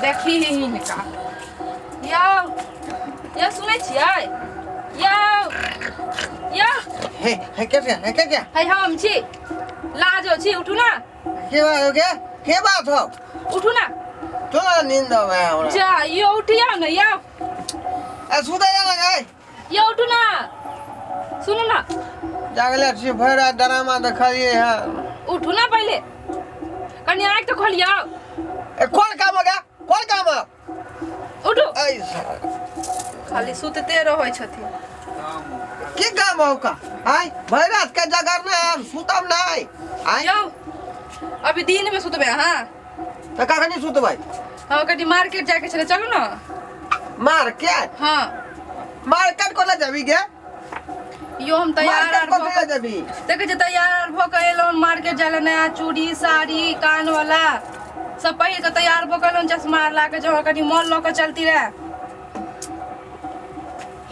देखी हिनका। यौ यौ, सुनै छियै यौ? यौ हे हे, के हे के के? है, हम छी, लाजो छी, उठू ना। के बात हो गया? के बात हो? उठू ना। तोरा नींद आवे हमरा। जा यौ, उठियौ ने यौ। ए, सुते जा ना गए। यौ, उठू ना, सुनू ना। जागले छी, भरि रात ड्रामा देखलिए है। उठू ना, पहिले कनि आँखि तऽ खोलियौ। ए, कोन काम हो गया? कोन काम हो? उठू। ऐ साला। खाली सुतते रहै छथिन। की काम हो का? आय, भरि रात के जगर ना, हम सुतब नहीं आय। यौ, अभी दिन में सुतबै अहाँ? तऽ कखनी सुतबै? हँ, कनि मार्केट जायके छलै, चलू ने। मार्केट? हँ। मार्केट कोना जेबी गे? यो, हम तैयार मार्केट आर भऽ कथी लए जेबी? देखै छियै, तैयार आर भऽ कऽ एलहुँ मार्केट जाय लए। नया चूड़ी, साड़ी, कान वाला सब पहिर कऽ तैयार भऽ कऽ एलहुँ, चश्मा आर ला कऽ, जे कनि मॉल लऽ कऽ चलती रहे।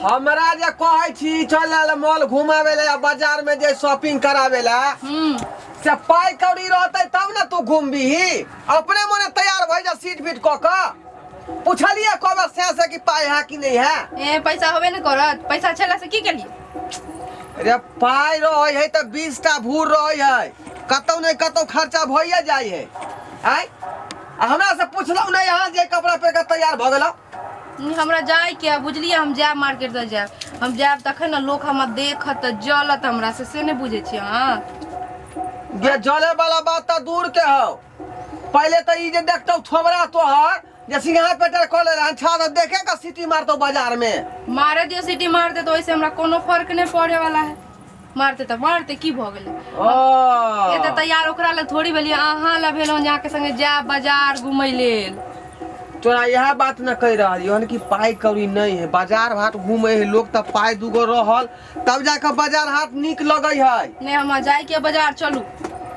हमरा जे कहै छी चल ले मॉल घुमावे ले या बाजार में जे शॉपिंग करावे ला, से पाई कौड़ी रहतै तब ने तू घुमबीही। अपने मने तैयार भऽ जा सीट बीट कऽ कऽ, पुछलिए कब से से कि पाई है कि नहीं है? ए, पैसा होबे ने करत, पैसा छला से की केलिए? रे, पाई रहै है तऽ 20 टा भूर रहै है, कतौ नहि कतौ खर्चा भइए जाइ है। आय, आ हमरा से पुछलहुँ नहि अहाँ जे कपड़ा पहिर कऽ तैयार भऽ गेलहुँ? नहीं, हमरा जाय के है, बुझलिए? हम जायब मार्केट से, जायब, हम जायब तखन ने लोक हमरा देखत तऽ जलत हमरा से, से नहि बुझै छियै अहाँ? गे, जले वाला बात तऽ दूर के हौ, पहले तऽ ई जे देखतौ थोबरा तोहर जे सिंघार पेटर कऽ ले रहन छा, तऽ देखे का सीटी मारतौ बाजार में। मारे दियो, सीटी मार दे तो ओइसे हमरा कोनो फर्क नहीं पड़े वाला है। मारते तऽ मारते, की भऽ गेलै? ओ। एते तैयार ओकरा लए थोड़ी भेलियै, अहाँ लए भेलहुँ जे अहाँके संगे जायब बाजार घुमै लेल। तोरा इएह बात न कहि रहलियौ हन कि पाइ कौड़ी नहीं है। बाजार हाट घूमे है लोग तऽ पाइ दूगो रहल तब जाके बाजार हाट नीक लगै है। नहीं, हमरा जायके है बाजार, चलू।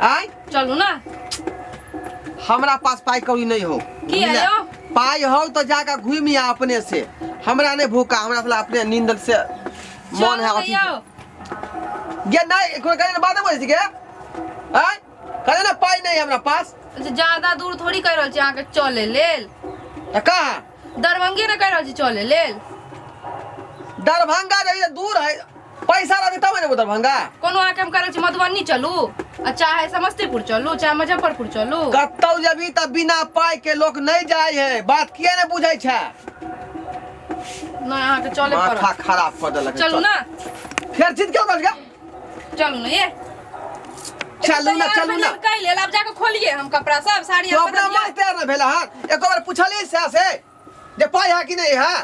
आय? चलू ना। हमरा पास पाइ कौड़ी नहीं हो। की है यौ? पाइ हो तो जाके घूमि आ अपने से, हमरा नहीं भूखा, हमरा साला अपने नींद से मन है चलू अथी। ने यौ। गे नहीं, एको कहे बात बोलै छी गे। आय, कहे ना पाइ नहीं हमरा पास। अच्छा, ज्यादा दूर थोड़ी कहि रहल छी अहाँके चले लेल। तऽ कहाँ? दरभंगे ने कहि रहल छी चले लेल। दरभंगा जइए, दूर है, पैसा रहतै तब ने जेबो दरभंगा। कोनो अहाँके हम कहि रहल छी मधुबनी चलू आ चाहे समस्तीपुर चलू, चाहे मुजफ्फरपुर चलू। कतौ जेबी तऽ बिना पाइ के लोक नहीं जाइ है, बात किया नहीं बुझै छै? नहि, अहाँके चले माथा पड़त। खराब कऽ देलक। चलू ना। फेर जिद क्यों कर गया? चलू ना ये। चलू ना, चलू ना। कहि लेल, आब जाके खोलिए हम कपड़ा सब, साड़ी तो आर अपना बदलिए। मन तैयार न भेला हन? एको बार पुछली से से जे पाइ है कि नहीं है?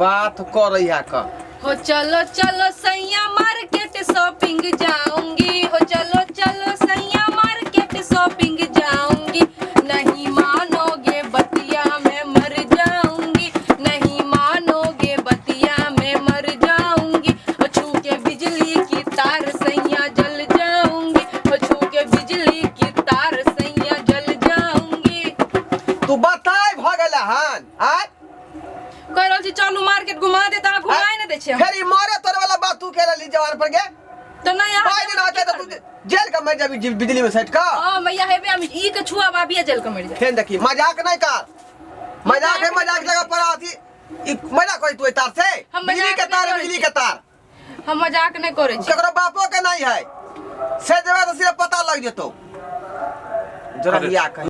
बात कर है का। हो चलो चलो सैया, मार्केट शॉपिंग जाऊंगी। हो चलो चलो सैया, मार्केट शॉपिंग जाऊंगी। नहीं मानोगे बतिया मैं मर जाऊंगी, नहीं मानोगे बतिया मैं मर जाऊंगी। हो छू के बिजली की तार सैया जल जाऊंगी, हो छू के बिजली की तार सैया जल जाऊंगी। तू बताय भ गेला हन आय? कहि रहल छी चलू मार्केट घुमा दे, तऽ अहाँ घुमाए नहि दै छियै। फेर ई मरे तोरे वाला बात तू केला ली जवान पर गे? तऽ नहि अहाँ पाइ दिन होते तऽ तू जेल के मर जाबी बिजली में सट का। हाँ मैया, हेबे हम ई के छुआ अभिये जेल के मरि जाए। फेन देखी, मजाक नहीं कर, मजाक है, मजाक जगह पर अथी ई मजाक करी तू एहि तार से? हम बिजली मजाक के तार नहि करै बिजली छी। के तार। हम मजाक नहि करै छी। ककरो बापो के नहीं है से जेबा तऽ सीधे पता लग जेतौ, जरा अरे। बियाह कही।